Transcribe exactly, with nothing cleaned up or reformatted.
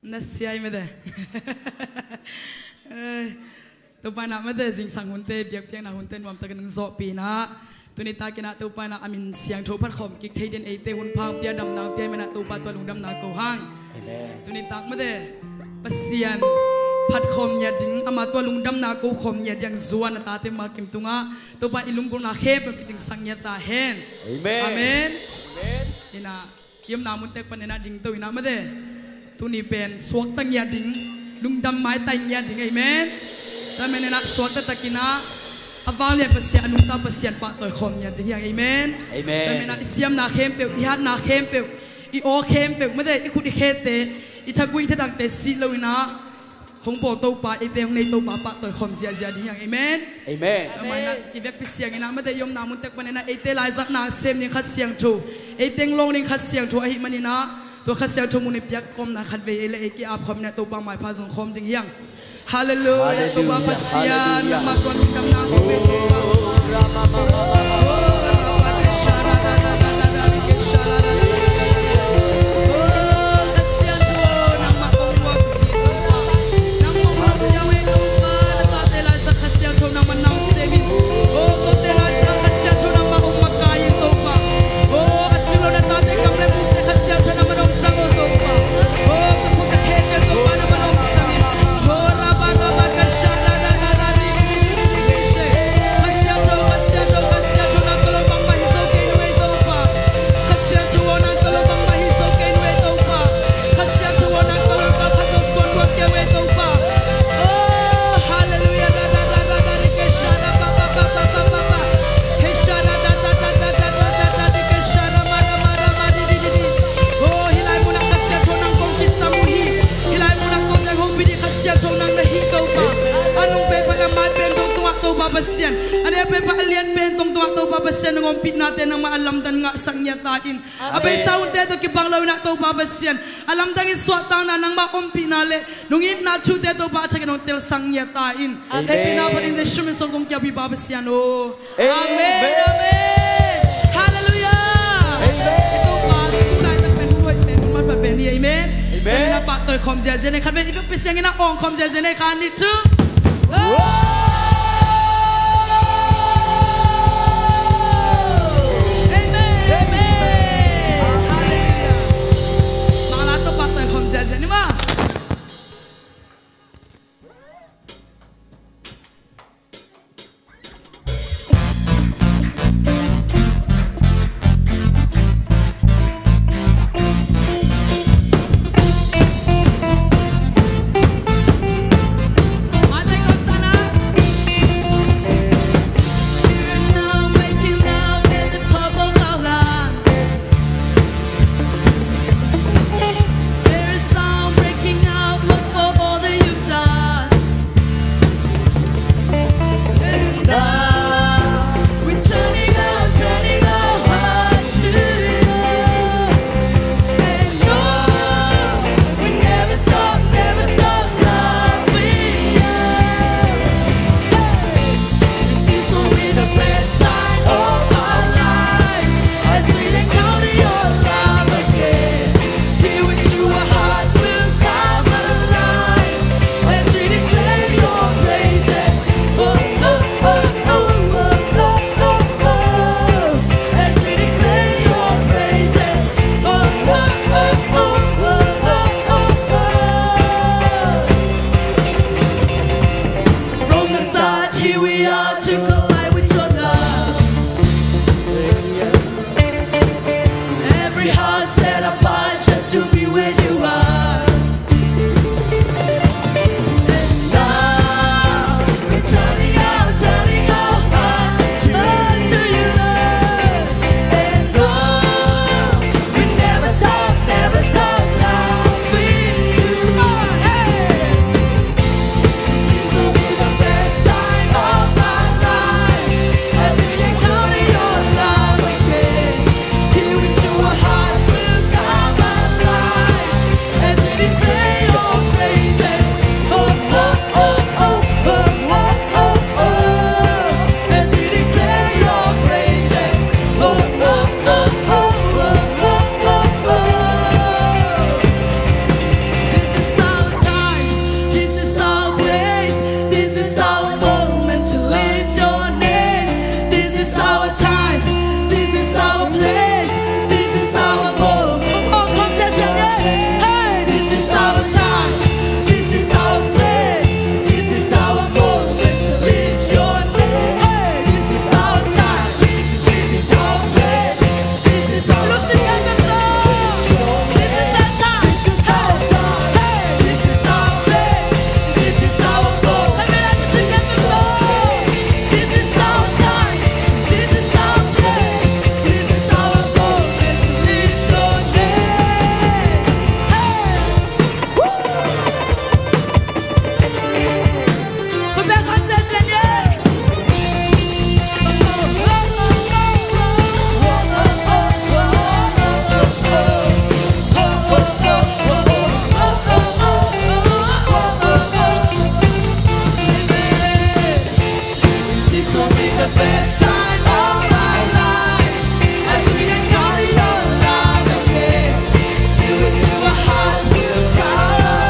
Na sia i mete. Topa in ah mete zingsang hunte, biakpiakna hunte nuamtakin hong zawhpih in ah, tuni takin ah Topa in ah a min siangtho phatkhawm kik thei dingin eite hunpha hong pia, damna hong pia ahih manin ah Topa tua lungdamna ko hang. Amen. Tuni tak mete Pasian phatkhawm ngiat ding, ama tua lungdamna ko khawm ngiat ding zuan a tate Malkim tungah Topa i lunggulhna khempeuh kicingsak ngiat ta hen. Amen. Amen. Amen. Ina i omna mun tek panin ah dingto in ah mete tuni pen suakta ngiat ding, lungdam maitai ngiat ding. Amen. Tua manin ah suakta takin ah a vanglian Pasian, a nungta Pasian pahtawi khawm ngiat ding hi hang. Amen. Amen. Tua manin ah i siamna khempeuh, i hatna khempeuh, i aw khempeuh mete, i khut i khete, i thagui i thadangte sih lo in ah hong bawl Topa, eite hong nei Topa pahtawi khawm ziahziah ding hi hang. Amen. Amen. Tua manin ah i vekpi siangin ah mete i omna mun tek panin ah eite laizakna sem ding Kha Siangtho, eite hong lawng ding Kha Siangtho ahih manin ah tua Kha Siangtho mun i piak kawmna khatvei ei le ei ki-ap khawm in ah Topa maipha zong khawm ding hi hang. Halleluiah. Halleluiah. Topa Pasian, halleluiah, nangmah tua lungdamna ko pe Topa. Oh, hih lai munah Kha Siangtho nang kong kisam uh hi. Hih lai munah kong nang hong pi ding Kha Siangtho nang na hi Topa. A nung pen pan a mai pen dong tungah Topa Pasian, a neu pen pan a lian pen dong tungah Topa Pasian, nang ompihnate nangmah a lamdang ngahsak ngiat ta in. A beisa hunte tawh kibang lo in ah Topa Pasian, a lamdang in suahtakna nangmah ompihna le nungitna thute Topa a thakin hong telsak ngiat ta in. Amen. Hehpihna phat in Jesu min suang kong kiap hi Pa Pasian aw. Amen. Amen. Amen. Halleluiah. Amen. I Topa tu laitak pen hong hoih pen hong manpha pen hi. Amen. Amen. Tua in ah pahtawi khawm ziahziah ni. Khatvei i vekpi siangin ah awng khawm ziahziah ni. Khat, nih, thum. Amen. Amen. Halleluiah. Mangla tawh pahtawi khawm ziahziah ni maw. There is sound breaking out, Lord, for all that you've done. And now we're turning our, turning our hearts to you. And Lord, we never stop, never stop loving you. Hey! This will be the best time of our life as we encounter your love again. Here with you, our hearts will come alive as we declare your praises. Oh, oh, oh, oh, as we declare your praises. Oh, oh, oh, oh. From the start, here we are to collide with your love. Every heart